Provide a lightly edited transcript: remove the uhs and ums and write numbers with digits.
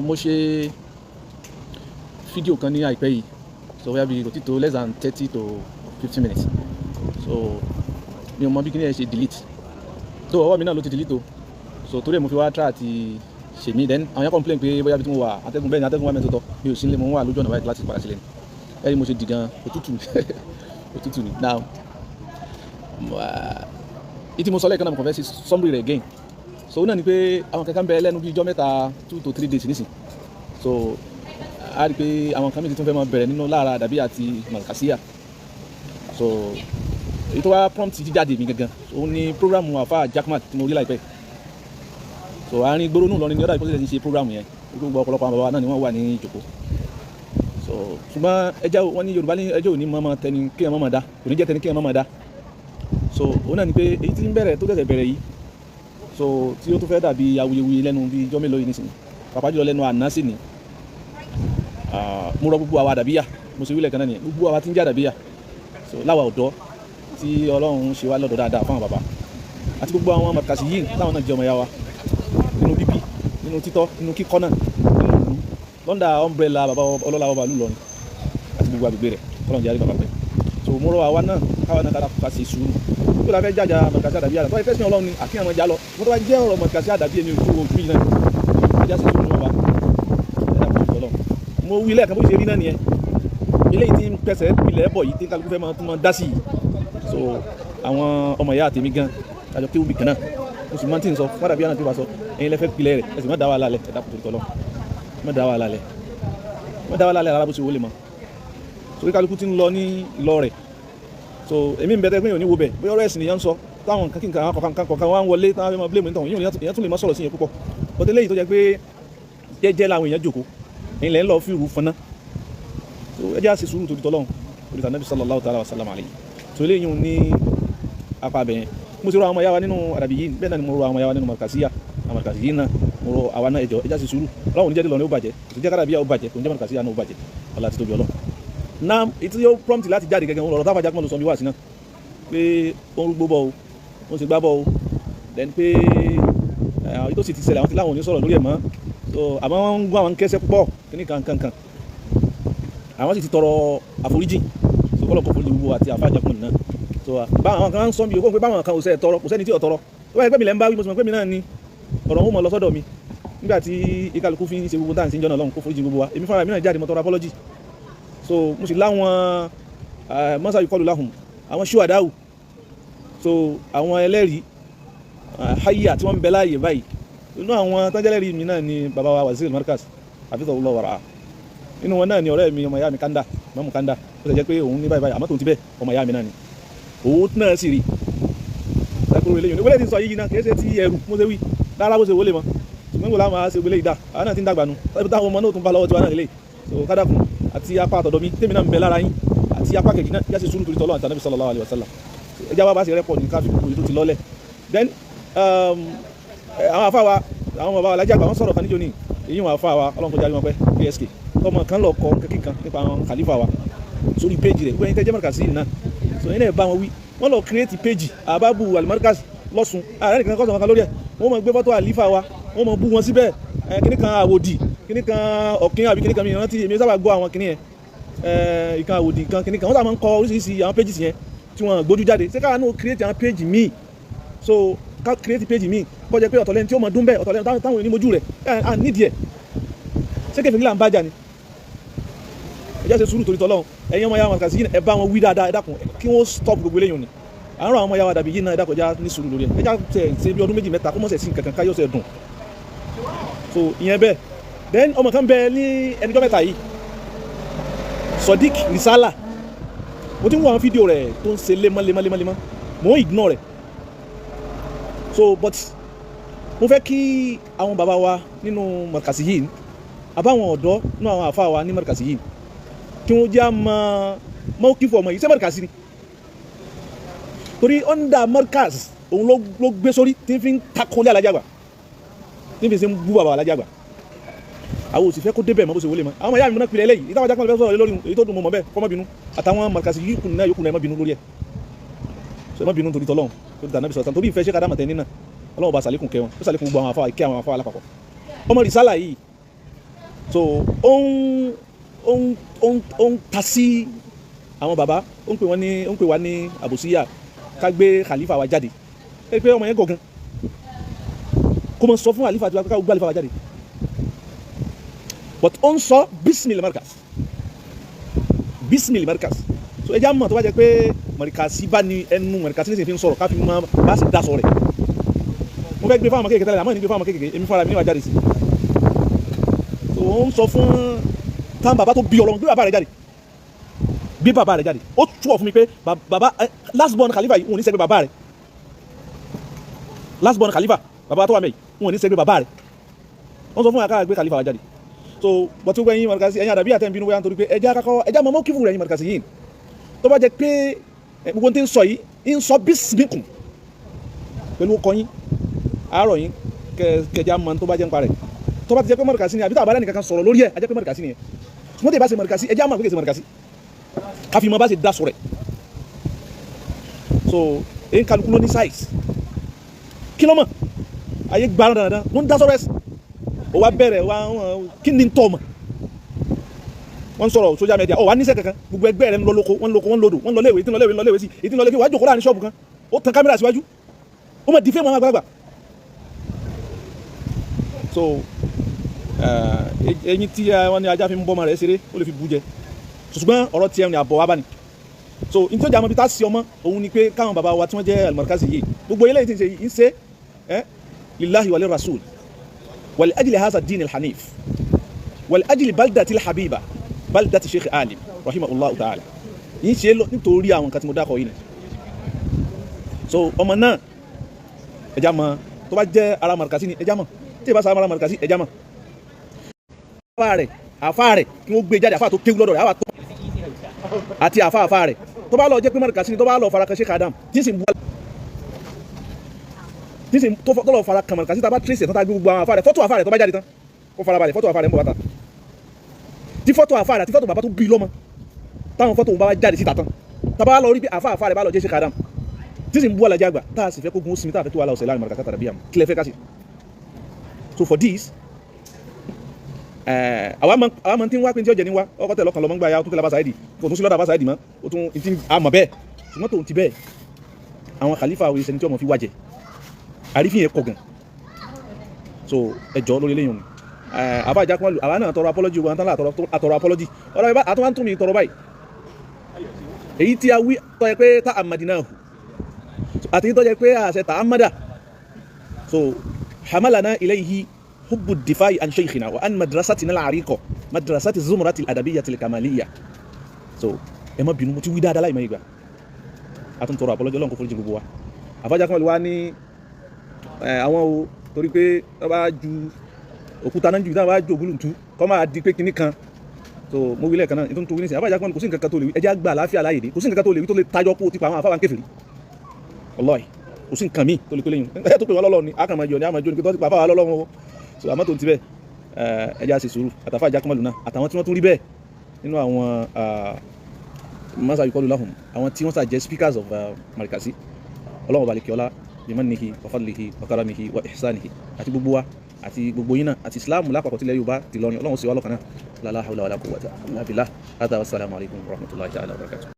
Mo ṣe fídíò kan ní àìpẹ́ yìí, so bóyá bí kò tí tó less than 30 to 50 minutes. So mi ò mọ bí kíní ẹ ṣe delete tó ọwọ́ mi náà ló ti delete o. So torí ẹ̀ mo fi wá try àti ṣe mí. Then àwọn yẹn complain pé bóyá bí tí mo wà, atẹ́gùn. Bẹ́ẹ̀ ni, atẹ́gùn wà mẹ́tò tọ́. Mi ò sí nílé, mo ń wà lójú ọ̀nà báyìí láti padà sílé ni. Ẹ̀rí mo ṣe dì gan, òtútù, òtútù ni. Now, ìtí mo sọ lẹ́ẹ̀kan náà, mo kàn fẹ́ ṣe summary rẹ̀ again. So ó náà ni pé àwọn kankan bẹ lẹ́nu bí ijọ́ mẹ́ta, 2 to 3 days nísìn. So a rí i pé àwọn kan mi ti tún fẹ́ máa bẹ̀rẹ̀ nínú lára àdàbí àti màlkàsíyà. So èyí tó wá prompt jíjáde mi gangan, òun ni program àfa Jackman tí mo rí láìpẹ́. So àárín gbóró nù lọrin ní ọ̀dà ìpínlẹ̀ ti ṣe program yẹn. Gbogbo ọ̀pọ̀lọpọ̀ àwọn bàbá náà ni wọ́n wà ní ìjòkó. So ṣùgbọ́n ẹjẹ́ wọn ní Yorùbá ní ẹjọ́ òní mọ́mọ́ tẹni kí ẹ mọ́mọ́ dá, kò ní jẹ́ tẹni kí ẹ mọ́mọ́ dá. So òun náà ni pé èyí tí ń bẹ̀rẹ̀, tó tẹ̀sẹ̀ bẹ̀rẹ̀ yìí, so tí ó tún fẹ́ dàbí awuyewuye lẹ́nu bí ijọ́ mélòó yìí nísìnyí, pàápàá jùlọ lẹ́nu àná sí ni. Mo rọ gbogbo àwa àdàbíyà, mo ṣe wílẹ̀ kan náà nìyẹn, gbogbo àwa tí ń jẹ́ àdàbíyà, so láwa ọ̀dọ́ tí Ọlọ́run ṣe wá lọ́dọ̀ dáadáa fún àwọn bàbá àti gbogbo àwọn màkàsí yìí táwọn náà jẹ́ ọmọ ya wa nínú bíbí, nínú títọ́, nínú kíkọ́ náà, nínú ìlú London, umbrella bàbá ọlọ́lá ọba ìlú Ìlọrin àti gbogbo àgbègbè rẹ̀, Ọlọ́run jẹ́ àrí bàbá pẹ́. So mo rọ àwa náà, káwa náà kára ká ṣe sùúrù tó la fẹ́ jàjà màkàsí àdàbíyà tó bá fẹ́ sìn Ọlọ́run ni àkíyàn máa já lọ. Mo tó bá jẹ́ ọ̀rọ̀ màkàsí àdàbí ẹni ojú ojú yìí náà, ẹja ṣe sùúrù wọn bá ẹ̀dá kò tọ̀ lọ. Mo wí lẹ́ẹ̀kan, bó ṣe rí náà nìyẹn. Eléyìí tí ń pẹsẹ̀ pilẹ̀ bọ̀ yìí tí kálukú fẹ́ máa tún máa dá sí yìí. So àwọn ọmọ ìyá àtẹ̀mí gan àjọ kéwù bì kan náà, mo sì máa ń tí ń sọ fún àdàbíyà náà tí wàá sọ, ẹ̀yin lẹ́fẹ́ pilẹ̀ rẹ̀, ẹ sì má dá wàhálà lẹ̀. Ẹ̀dá kò tó lọ, má dá wàhálà lẹ̀, má dá wàhálà lẹ̀ rárá bó ṣe wọlé mọ́. So kí kálukú ti ń lọ ní ìlọ rẹ̀. So èmi ń bẹ tẹ́ pé èèyàn ní wo bẹ̀, bóyá ọ̀rọ̀ ẹ̀sìn nìyẹn ń sọ, táwọn nǹkan kí nǹkan àwọn kọ̀ọ̀kan kọ̀ọ̀kan wá ń wọlé táwọn fẹ́ máa blame nítorí èèyàn tún lè má sọ̀rọ̀ sí yẹn púpọ̀. But eléyìí tó jẹ́ pé jẹ́jẹ́ làwọn èèyàn jòkó, ẹ̀yin lẹ́ ń lọ fi rú fọnná. So ẹ jẹ́ á ṣe sùúrù torí tọ́lọ́run, torí tànàbí sallallahu ta'ala wa sallam alayhi. So eléyìí ní apá abẹ́yẹn. Mo ti rọ àwọn ọmọ yàrá nínú àdàbí yìí, bẹ́ẹ̀ náà ni mo rọ àwọn ọmọ yàrá nínú mọ̀kàsíyà, àwọn mọ̀kàsí yìí náà, mo rọ àwa náà, ẹjọ́ ẹ jẹ́ á ṣe sùúrù. Ọlọ́run ní jẹ́ Ìlọrin ó bàjẹ́, kò sí jẹ́ kádàbíyà ó bàjẹ́, kò ní jẹ́ mọ̀kàsíyà náà ó bàjẹ́. Ọlá àti tóbi Ọlọ́run náà, ètí yóò prompt láti jáde gẹ́gẹ́ lọ́rọ̀ táfà jákèmọ́ ló sọ bí wà sí náà pé ó ń rúgbó bọ̀ o, ó ń ṣe gbá bọ̀ o, then pé èyí tó sì ti ṣẹlẹ̀, àwọn ti láwọn ò ní sọ̀rọ̀ lórí ẹ̀ mọ́. So àmọ́ wọ́n ń gún àwọn kẹsẹ́ púpọ̀ kíní kankan, àwọn sì ti tọrọ àforíjì. So kọ́lọ̀ kọ́ foríjì gbogbo àti àfà jákèmọ́ náà. So báwọn àwọn kan ń sọ bí o pé báwọn kan ò sẹ́ tọrọ, kò sẹ́ni tí ò tọrọ. Tó bá yẹ pé mi lẹ́ ń bá wí, mo sì mọ̀ pé mi náà ni ọ̀rọ̀ wọn mọ̀ lọ sọ́dọ̀ mi nígbà tí ìkàlùkù fi ń ṣe gbogbo táǹsì ń jọ́nà lọ́hùn, kó foríjì gbogbo wa. Èmi fúnra mi náà jáde, mo tọrọ apology. So mo sì láwọn mọ́sá yìí kọlù láhùn àwọn ṣùwàdáwù, so àwọn ẹlẹ́rìí háyà tí wọ́n ń bẹ láàyè báyìí. Inú àwọn tọ́jẹ́lẹ́rìí mi náà ni bàbá wa Waziri Markaz àfihàn wàrà. Inú wọn náà ni ọ̀rẹ́ mi, ọmọ ìyá mi Kanda, mọ́mú Kanda. Ó sì jẹ́ pé òun ní báyìí báyìí, àmọ́ tòun ti bẹ́ẹ̀, ọmọ ìyá mi náà ni òun náà sì rí ẹkúrò eléyìí. Wọlé ti sọ yìí náà kìí ṣe ti ẹrù mo ṣe wí rárá bó ṣe wọlé mọ́. Ṣùgbọ́n gbọ́dọ̀ àwọn àṣẹ wọlé ìdá àwọn náà ti ń dàgbà nu táwọn ọmọ náà tún bá lọ́wọ́ tiwa náà lélẹ̀. So kádàkùn àti apá àtọ̀dọ̀ mi tèmi náà ń bẹ lára yín àti apá kejì náà, yá ṣe sùúrù torí tọ́lọ́ àti Ànábì sallallahu alaihi wasallam. Ẹjá wa bá ṣe rẹ́pọ̀ ní káfí gbogbo tó ti lọ́lẹ̀. Then àwọn afá wa, àwọn bàbá wa lájà àgbà, wọn sọ̀rọ̀ kan níjó ní èyí wọn afá wa, Ọlọ́run kọjá wọn pẹ́ psk ọmọ kan lọ kọ kíkan nípa àwọn khalifa wa sórí péjì rẹ̀. Gbogbo ẹ̀yin tẹ́ jẹ́ mọ̀rìkàsí náà, so ẹ̀yin náà bá wọn wí. Wọ́n lọ create péjì àbábù alimarikasi lọ́sùn ààrẹ nìkan kọ́sọ̀ kan lórí ẹ̀. Wọ́n mọ̀ gbé fọ́tò àlífà wa, wọ́n mọ̀ bú wọn síbẹ̀. Kíní kan àwòdì, kíní kan ọ̀kín àbí kíní kan, mi rántí, èmi sábà gbọ́ àwọn kíní yẹn, ìkan àwòdì kan, kíní kan. Wọ́n sábà máa ń kọ oríṣiríṣi àwọn pages yẹn tí wọ́n gbójú jáde. Ṣé káwa náà create àwọn page míì? So ká create page míì kó jẹ́ pé ọ̀tọ̀lẹ́ni tí ó mọ̀ dún bẹ́ẹ̀, ọ̀tọ̀lẹ́ni táwọn onímojú rẹ̀ à nídìí ẹ̀. Ṣé kẹfì nílà ń bájà ni? Ẹ jẹ́ ṣe sùúrù torí tọ́lọ́run. Ẹ̀yin ọmọ yàrá kàṣí, ẹ bá wọn wí dáadáa, ẹ dákun, kí wọ́n stop gbogbo eléyìí ni. Àárọ̀ àwọn ọmọ yàrá dàbí yìí náà, ẹ dákun, ẹ já ní sùúrù lórí ẹ. Ẹ já tẹ̀ ṣe bí ọdún méjì mẹ́ta kó mọ̀ ṣẹ̀ sí nǹkan kan káyọ̀ ṣẹ̀ dùn. So ìyẹn bẹ́ẹ̀. Then ọmọ kan bẹ ní ẹnìjọ́ mẹ́ta yìí, Sodiq Risala. Mo ti ń wo àwọn fídíò rẹ̀ tó ń ṣe lemọ́ lemọ́ lemọ́ lemọ́, mo ń ignore rẹ̀. So but mo fẹ́ kí àwọn bàbá wa nínú mọ̀kàsí yìí àbáwọn ọ̀dọ́ nínú àwọn àfa wa ní mọ̀kàsí yìí kí wọ́n jẹ́ àmọ́ mọ́kífù ọmọ yìí. Ṣé mọ̀kàsí ni? Torí under mọ̀kàs òun ló gbé sórí tí ń fi ń takolé alájàgbà, tí ń fi ṣe ń bú bàbá alájàgbà. Àwọn òsì fẹ́ kó débẹ̀ mọ́ bó ṣe wọlé mọ́. Àwọn ọmọ ìyá mi múná pilẹ̀ eléyìí ìtawájá kan lè fẹ́ sọ̀rọ̀ lórí èyí tó dùn mọ́ bẹ́ẹ̀ kọ́ mọ́ bínú. Àtàwọn mọ̀kàsí yìí kùnà yòókù náà, ẹ má bínú lórí ẹ̀. So ẹ má bínú torí tọ́lọ́run, torí tànàbí sọ̀tàn, torí ìfẹ́ ṣé kádàmọ̀ tẹ́ nínà. Ọlọ́run bá sàlékún kẹ́ wọn, ó sàlékún gbogbo àwọn afáwà, ìkẹ́ àwọn afáwà lápapọ̀. Ọmọ rìsálà yìí So ó ń ta sí àwọn bàbá, ó ń pè wọ́n ní, ó ń pè wá ní àbòsíyà, ká gbé khalifa wa jáde. Ẹ pé ọmọ yẹn gọ̀gán kó mọ sọ fún khalifa tiwa pé ká gbé khalifa wa jáde, but ó ń sọ bismil markaz, bismil markaz. So ẹ já mọ̀, tó bá jẹ́ pé mọ̀rìkàsí bá ní ẹnu mọ̀rìkàsí ní sì fi ń sọ̀rọ̀, ká fi mọ bá sì dá sọ rẹ̀. Mo fẹ́ gbé fáwọn ọmọ kékeré tẹ́lẹ̀, àmọ́ ní gbé fáwọn ọmọ kékeré, èmi fúnra mi níwájú jáde sí. So ó ń sọ fún táwọn bàbá tó bí Ọlọ́run, gbé bàbá rẹ̀ jáde, gbé bàbá rẹ̀ jáde. Ó túwọ̀ fún mi pé bàbá last born khalifa yìí, wọn ò ní sẹ́gbẹ́ bàbá rẹ̀. Last born khalifa, bàbá tó wà mẹ́yì, wọn ò ní sẹ́gbẹ́ bàbá rẹ̀. Wọ́n sọ fún wa ká gbé khalifa wa jáde. So bọ́tí gbogbo ẹ̀yin mọ̀rìkàsí, ẹ̀yin àdàbí àtẹ̀ ń bínú wáyà nítorí pé ẹja kakọ́ ẹja mọ̀ mọ́kìfù rẹ̀. Ẹ̀yin mọ̀rìkàsí yìí, tó bá jẹ́ pé gbogbo tí ń sọ yìí ń sọ bísímìkùn pẹ̀lú ọkọ yín àárọ̀ yín, kẹjá mọ̀ tó bá jẹ́ ń parẹ́. Tó bá ti jẹ́ pé mọ̀rìkàsí ni, àbí tá a bá lẹ́nu kankan sọ̀rọ̀ lórí ẹ̀, a jẹ́ pé mọ̀rìkàsí ni ẹ̀. Ṣùgbọ́n tí ì bá ṣe mọ̀rìkàsí, ẹjá mọ̀ pé kì í ṣe mọ̀rìkàsí, káfí mọ̀ bá ṣe dá sọ rẹ̀. So èyí kálukú ló ní size. Kí ló mọ̀? Ayé gbára dandan ló ń dá sọ̀rọ̀ ẹ̀sìn. Ó wá bẹ̀rẹ̀ wá, kí ni tọ́ mọ̀? Wọ́n sọ̀rọ̀ social media, ó wà níṣẹ́ kankan. Gbogbo ẹgbẹ́ rẹ̀ ń lọ lóko, wọ́n lóko, wọ́n lodò, wọ́n lọ léèwé, tí ń lọ léèwé, ń lọ léèwé sí èyí tí ń lọ léèwé. Wàá jòkó láàrin ṣọ́ọ̀bù kan, ó tan kámẹ́rà síwájú, ó mọ̀ dìfẹ́ mọ́ àwọn àgbàlagbà. So eyín tí wọ́n ní ajá fi ń bọ́ ọmọ rẹ̀ ṣeré, ó lè fi bú jẹ, ṣùgbọ́n ọ̀rọ̀ tiẹ̀ ní àbọ̀ wá bá ní. So n tó jẹ́ àmọ́ bí tá a sí ọmọ òun ni pé káwọn bàbá wa tí wọ́n jẹ́ al-Markazi yìí, gbogbo eléyìí tí ń ṣe yìí, ń ṣe ẹ́ lillahi wa lirrasul wa li ajli hadha ad-din al-hanif wa li ajli baldati al-habiba, baldati Sheikh Alim rahimahullahu ta'ala. Yìí ṣe nítorí àwọn nǹkan tí mo dákọ̀ yìí ni. So ọmọ náà, ẹja mọ̀, tó bá jẹ́ ara Markazi ni, ẹja mọ̀. Tí ì bá sa ara Markazi, ẹja mọ̀. Àfa rẹ̀, àfa rẹ̀, kí wọ́n gbé jáde, àfa tó kéwú lọ́dọ̀ rẹ̀, àfa tó àti àfa rẹ̀, tó bá lọ jẹ́ pé Markazi ni, tó bá lọ fara kan Sheikh Adam, tí sì ń bu, tí sì tó lọ fara kan Markazi, tá a bá trace ẹ̀ tán, tá a gbé gbogbo àwọn àfa rẹ̀, fọ́tò àfa rẹ̀ tó bá jáde tán, kó fara balẹ̀, fọ́tò àfa rẹ̀ ń bọ̀ wá ta, tí fọ́tò àfa rẹ̀ àti fọ́tò bàbá tó bí lọ́mọ, táwọn fọ́tò òun bá wá jáde síta tán, tá a bá lọ rí pé àfa rẹ̀ bá lọ jẹ́ Sheikh Adam, tí sì ń bú alájà àgbà, tá a sì fẹ́ kó gun ó sinmi, tá a fẹ́ tó wà láwùsẹ̀ láàrin Markazi tàbí àmọ́ kílẹ̀ fẹ́ ká sí. So for this, àwa máa ti ń wá pé tí ọjà ní wá ọkọ tẹ lọkàn lọmọ ń gbà ya, ó tún tẹlẹ abáṣáìdì, kò tún sí lọ́dọ̀ abáṣáìdì mọ́, ó tún ti àmọ̀ bẹ́ẹ̀. Ṣùgbọ́n tòun ti bẹ́ẹ̀, àwọn khalifa àwọn ìṣẹ́ni tí ọmọ fi wájẹ àrífín yẹn kọ̀ gan. So ẹ jọ lórí eléyìí òní àbá ìjà kúmọ̀lù, àwa náà tọrọ apology wọn tán, àtọrọ apology ọ̀rọ̀ ìbá àtúwá ń tún mi tọrọ báyìí. Èyí tí a wí tọ́ yẹ pé tá àmàdínà hù àti tọ́ yẹ pé àṣẹ tá àmàdà. So hamalana ilayhi hubbu difai an shaykhina wa an madrasatina al-ariqa, madrasati zumrati al-adabiyyati al-kamaliyya. So ẹ má bínú, mo ti wí dáadáa láì mọ̀ ìgbà a tún tọrọ apology. Ọlọ́run kò foríjì gbogbo wa. Àfájà kan wá ní àwọn o, torí pé wọ́n bá ju òkúta náà ju táwọn bá ju ògúlùntú kọ́ máa di pé kinní kan. So mo wí lẹ́ẹ̀kan náà, nítorí tó wí nísìnyí, àfájà kan, kò sí nǹkan kan tó lè wí. Ẹjẹ́ àgbà àláfíà láàyè dé, kò sí nǹkan kan tó lè wí tó lè tayọ kó o ti pa àwọn àfáwà ń kèfèrí. Wallahi, kò sí nǹkan míì tó lè tó léyìn ẹ tó pè wọ́n lọ́lọ́ ni, a kàn máa yọ ni, a máa jó ni pé tó ti pa àfáwà lọ́lọ́run o. So àmọ́ tó ń ti bẹ́ẹ̀, ẹjẹ́ á ṣe sùúrù. Àtàfà ìjákọ́mọ́lù náà, àtàwọn tí wọ́n tún rí bẹ́ẹ̀ nínú àwọn masa yukọlu lahum, àwọn tí wọ́n sà jẹ́ speakers of Markazi, Ọlọ́run ọba alekiola, bimannihi wa fadlihi wa karamihi wa ihsanihi, àti gbogbo wa àti gbogbo yín náà àti Islam lápapọ̀, tilẹ̀ Yorùbá ti lọrin, Ọlọ́run sì wá lọ́kàn náà. La hawla wala quwwata illa billah. Hada, wassalamu alaikum wa rahmatullahi ta'ala wa barakatuh.